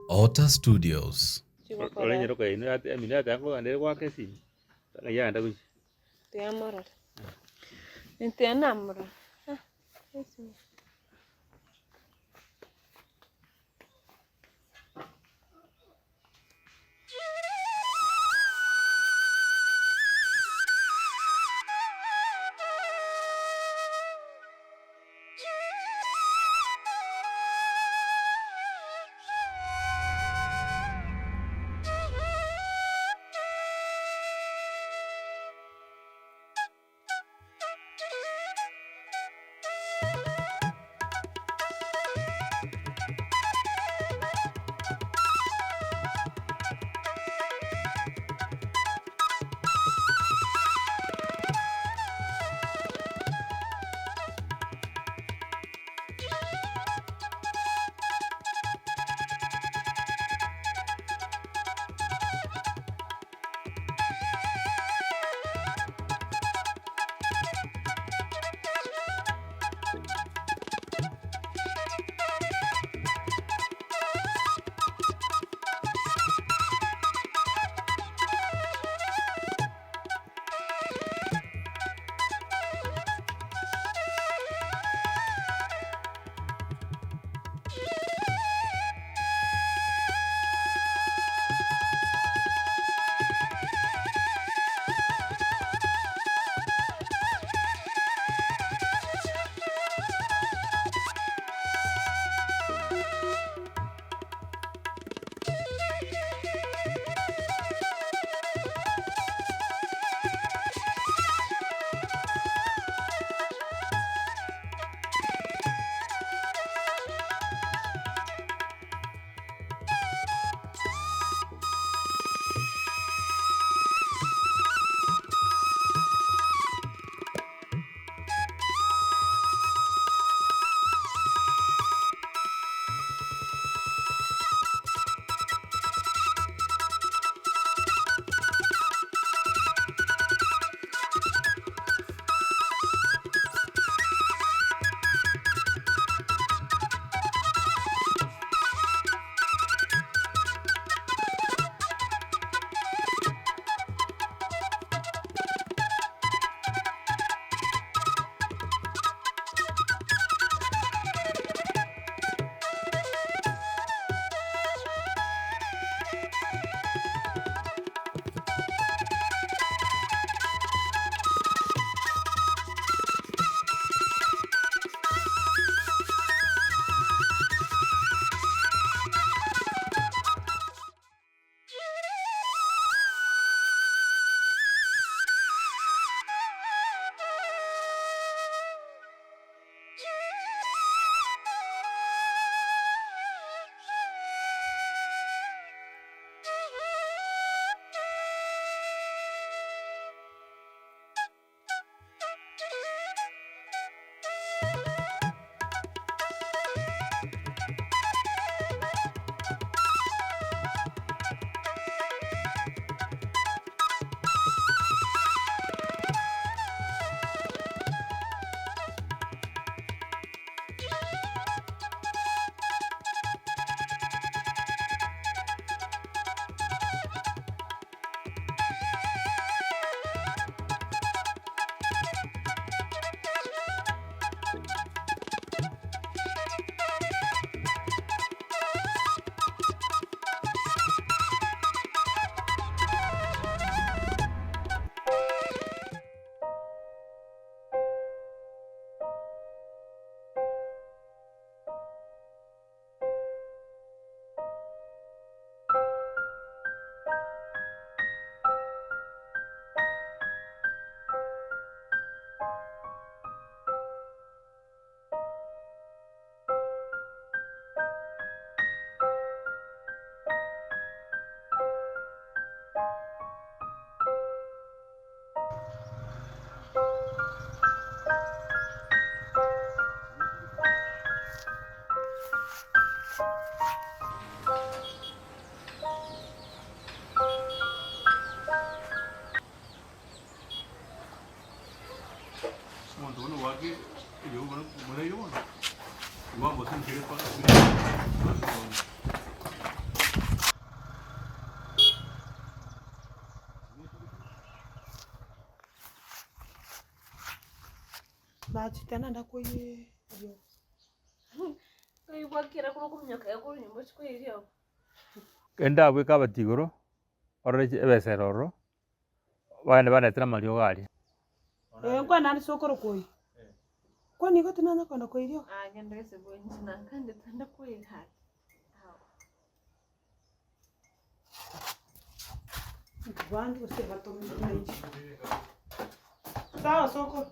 Otter Studios. Ore enyaroka yaino yate emino yateba nkogenda ere goaka esimi, ng'ai yagenda gochia? Tiga morore, tiga namorora ah esimi. Omonto buna ogoaka eriogo buna buna igo bono, igo agosa enchera epaka. Tachi tena ndakoyie eriogo. Nkaigwa kera korwa okominyoka iga korwa nyomba ochie koiya eriogo. Kende abwo ekabati igoro, orore ebesa ere ororo, bagende bandetere amariogo aria. Ee, nkwane ande sokorokwa oyio. Kwani igo tinanya kogenda koiria oo? Ah, genda ase bwenchi nankande tanda koira ake. Ao. Bande gose batomire buna inche. Sawa sokoro.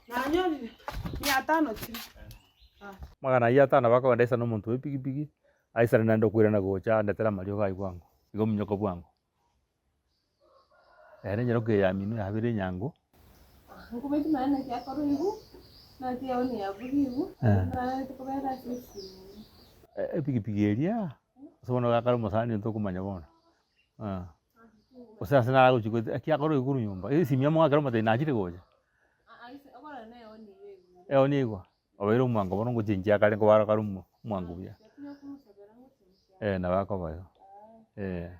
Nanyorire mia tano chire. Amagana ayio atano bakogenda aisane omonto bwa epikipiki, aisane naende okoirana gocha andetere amariogo aywo bwango, igo ominyoka bwango. Ere enyaroka eye yamino yabeire enyango. Nkobeti naye naki akorwa igu, naki eoni yabugia igu, nararete kobera ase esimi. Epikipiki eria, ase bono gakare omosani onde tokomanya bono, gose ase naragochi goeta eki akorwa igoro nyomba, esimi amoakera omotebia nachire gocha. Eoni yaigwa, obeire omwango bono ngochenchia akare nkobara kare omwango buya, nabo akoba igo, eh.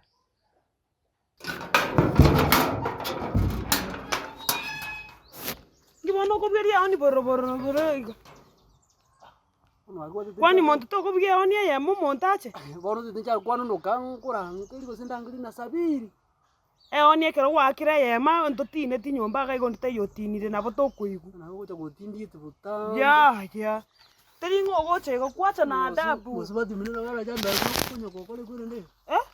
Inki bono okobugia eoni bororo bororo bororo igo? Kwani monto tokobugia eoni eyemo omonto ache? Bono tinchara kwanonoka nkorangeria gose ndangerie na sabiri. Eoni ekero gwaakire eyemo ntotineti nyomba iga igo onde taiyo otinire nabo tokoigwa. Nabo ogocha gotindia botambe. Yaya, teri ng'a ogocha igo kwacha na adabu. Mosubati ominto nabo arache ambere buna okonya gokora ekwerende. Eh?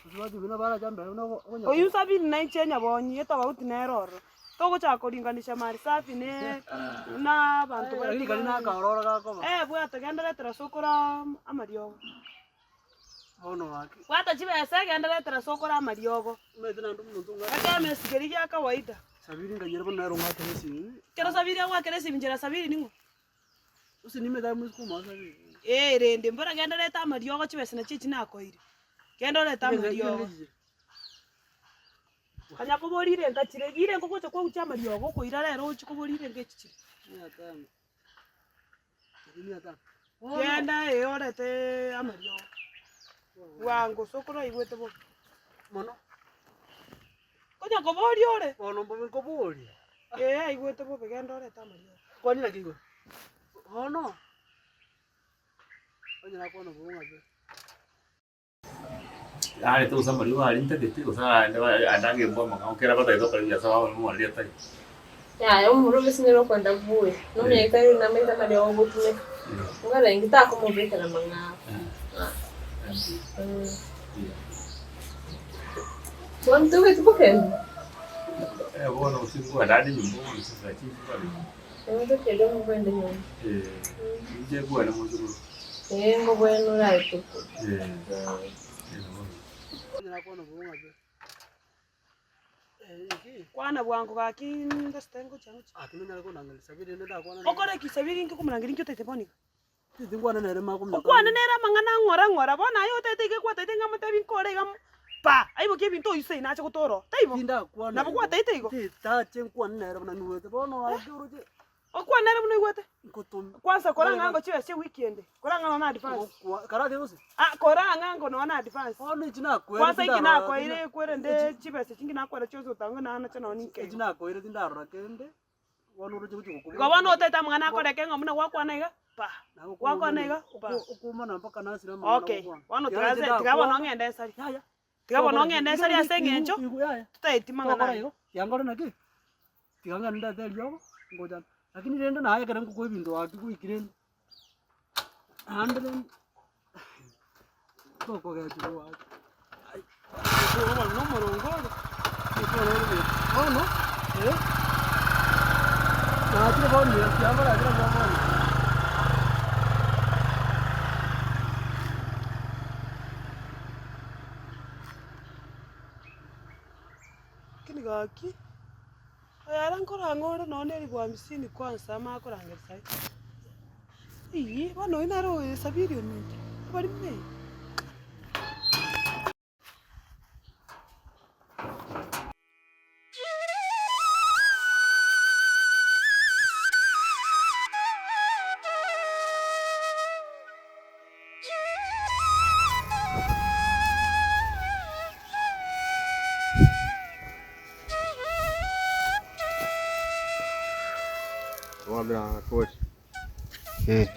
Mosubati ominto nabo arache ambere buna okonya Oyio Sabini na inche nyabonyi etofauti nere ororo. Togochaka koringanisha Mali Safi ne na abanto Lakini kari na akaororo gakoba. Eh bwata genda retera sokoro amariogo. Bono gaki. Bwata chibesa genda retera sokoro amariogo. Omanyete naende omonto ng'a. Ekero esike gia kawaida. Sabiri nkanyora bono nere ong'akera esimi. Ekero Sabiri agoakera esimi nchera Sabiri ning'o? Gose nimete amo isiko omwabo Sabiri. Ee rende mbora genda orete amariogo chibesa nachio echi nakoeire. Genda orete amariogo. Konya koborire enka chire, riire enka ogocha kwagucha amariogo okoira rero ochi koborire enka echi chire. Mia tano. Ebi mia tano. Genda ee orete amariogo. Bwango sokoro aigwete bobe. Mono. Konya koboria ore. Bono mbobe nkoboria. Ee aigwete bobe genda orete amariogo. Kwani naki igoro? Bono, onye nakwana bobe ng'a be. Arete gose amariogo aria ntagete gose aande andange embwa amang'ao kera batagete gokora ebiasara babone omoreri atari. Yaya omomura obe ase nere okwenda buya, na omonyagitari oria namaete amariogo ogotumeka, ngare inki takomobekera amang'ao. Bono tobwati bokende? Eh, bono gose nkoenda ande nyomba bono chinsa chinde Bono tokende omokwenda nyomba. Eh, inche nkoenda mochokoro. Ee, ngobwena oraetuko. Eh, Kwana bwango gaki ndosete ngochia ngochia. Okore ki sabiri inki okomorangeria inki otaete bono iga? Okwane nere amang'ana ng'ora ng'ora bono aye otaete iga gwataete ng'a motebi nkore iga pa! Aibokie ebinto oyio seino ache gotora oo, taibo? Nabo gwataete igo? Okwane nere buna oigwete? Kwanza kora ng'a ngochia ase ewiki ende, kora ng'a nonya na advance. Ah kora ng'a ngo nonya na advance. Kwanza inki nakoeire kwerende chibesa echi inki nakoera chionsi otang'e nache nonya ninke igo. Igo bono otaete amang'ana akoreke ng'a buna gwakwana iga, pa! Gwakwana iga, pa! Okay, bono tiga nse tiga bono ng'ende ensari. Tiga bono ng'ende ensari ase eng'encho, totaeti mang'ana aya. Nomorongo ore. Lakini gaki, oyo ere nkorang'a ore nonye na elifu hamsini kwanza amanye korangeria saii. Eyii, bono oyio nere oyo Sabiri ominto, abarimo eye.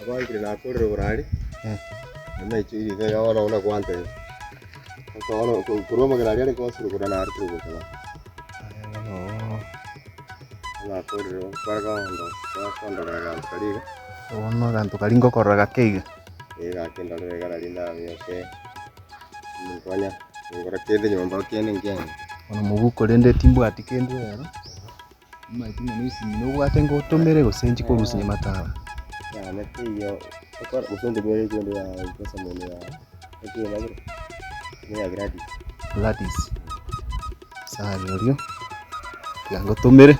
Abangire nakorire oborari, naende naichoire iga iga bono buna gwantebia. Bono korwa amagena aria arenge gosira korwa narutire gocha bono. Nakorire kware kondo kondorera aganto karia iga. Bono aganto karia ngokorora gake iga. Ee gaki ndorere iga nari ndamioke, nkonya nkora kende nyomba kende nkiang'e. Bono mobuko rende timbwati kende rero. Omanyete ng'a nesimi nobwate ngotomere gose inche korusia nyamataro. Yane teiyo okora gose ontomere ekende ya mpesa mono ya ekende nabire ne ya Gladys. Gladys, sawa rirorio, tiga ngotomere,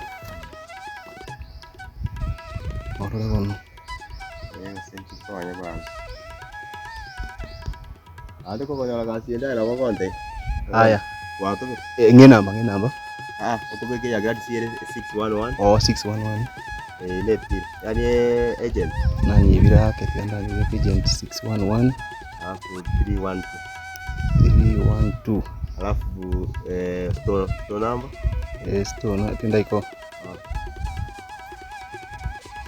orore bono. Eh gose nchikonye bwango. Naende kogonyora gasi ende aye nabo ogontebia. Aya. Gwatomire. Eh, ng'a enamba, ng'a enamba. Ah, okobeka eya Gladys ere 611. Oh, 611. Eh, ne epira. Yaani eh, agent. Nanyebire ake tiga ndabibeke agent 611. Alafu 312. 312. Alafu eh, store, store number. Eh, store na tindaiko.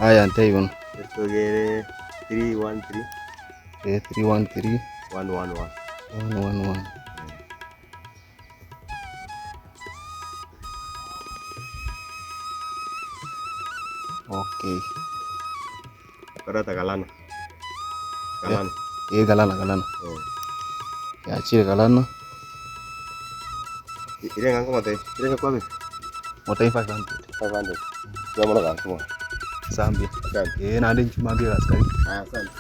Ah. Aya ntebie bono. Store ere 313. Eh, 313. 111. 111. Okay. Koreta galana. Galana. Eh, galana galana. Eh. Yachire galana. Ire ng'a nkomotebi? Ire ng'a kwabe? Motebi 500. 500. Tiga mono gaki mono. Zambia. Asante. Eh, naende inchuo mambia egasi karibu. Aya, asante.